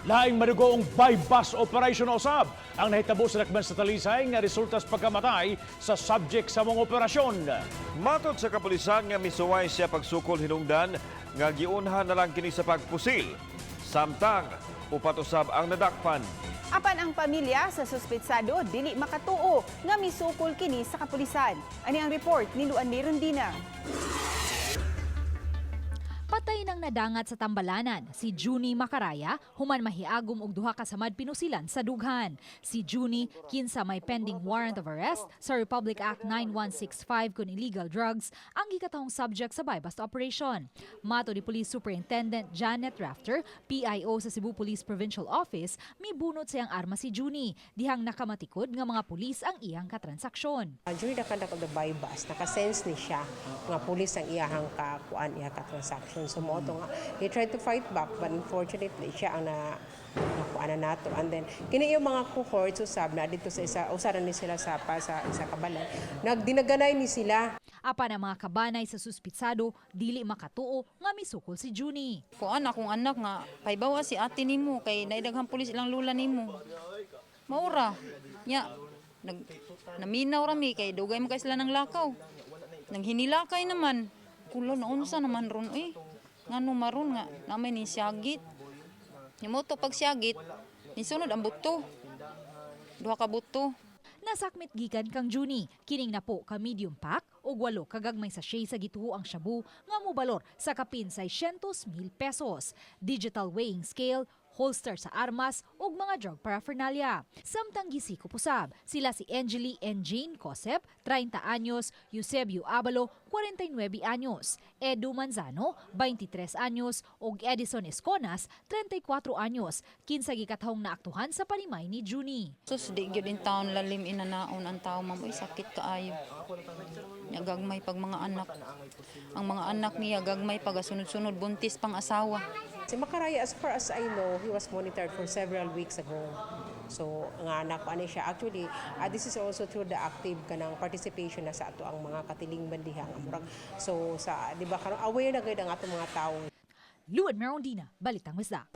Laing madugoong buy-bust operation usab ang nahitabo sa Dakban sa Talisay nga resulta sa pagkamatay sa subject sa mga operasyon. Matod sa kapulisan nga misuway siya pagsukol hinungdan nga giunhan na lang kini sa pagpusil. Samtang upat usab ang nadakpan. Apan ang pamilya sa suspetsado dili makatuo nga misukol kini sa kapulisan. Ani ang report ni Luan Mirondina. Patay nang nadangat sa Tambalanan si Juni Macaraya human mahiagom og duha ka samad pinusilan sa dughan. Si Juni, kinsa may pending warrant of arrest sa Republic Act 9165 kon illegal drugs, ang gikatahong subject sa buy-bust operation. Matod ni Police Superintendent Janet Rafter, PIO sa Cebu Police Provincial Office, mibunot sa iyang arma si Juni dihang nakamatikod nga mga pulis ang iyang katransaksyon. During the conduct of the buy-bust, nakasense ni siya nga pulis ang iyahang kakuan, iya ka transaction. So mao to nga he tried to fight back, but unfortunately siya ang na nakuan na nato. And then kini yung mga cohorts usab na dito sa isa usa na ni sila sa pa sa isa ka balay. Nagdinaganay ni sila. Apan ang mga kabanay sa suspitsado dili makatuo nga misukol si Juni. Kuan akong anak nga paybawa si ate nimo kay naidaghang pulis ilang lula nimo. Maura. Nya nag naminaw ra mi kay dugay man kay sila ng lakaw. Nang hinilakay naman. Kulo na unsa naman ron eh. Ngano maron nga namay ni siyagit. Nimo to pag siyagit, nisunod ang buto. Duha ka buto. Nasakmit gikan kang Juni, kining napo ka medium pack ug walo ka gagmay sachet sa gituo ang shabu nga mobalor sa kapin 600 mil pesos. Digital weighing scale, holster sa armas ug mga drug paraphernalia. Samtang gisikop usab, sila si Angeli and Jane Cosep, 30 anyos, Eusebio Abalo, 49 anyos, Edu Manzano, 23 anyos, ug Edison Esconas, 34 anyos, kinsa gikatahong naaktuhan sa panimay ni Juni. Sus, di gyud in town lalim inanaon ang tao, ma'am. Uy, sakit kaayo. Nya gagmay pag mga anak. Ang mga anak niya gagmay pag sunod-sunod buntis pang asawa. Si Macaraya, as far as I know, he was monitored for several weeks ago. So, nga nakuan ni siya. Actually, this is also through the active kanang participation na sa ato ang mga katilingban diha nga murag. So, sa di ba karon aware na gid ang atong mga tao. Luan Merondina, Balitang Bisdak.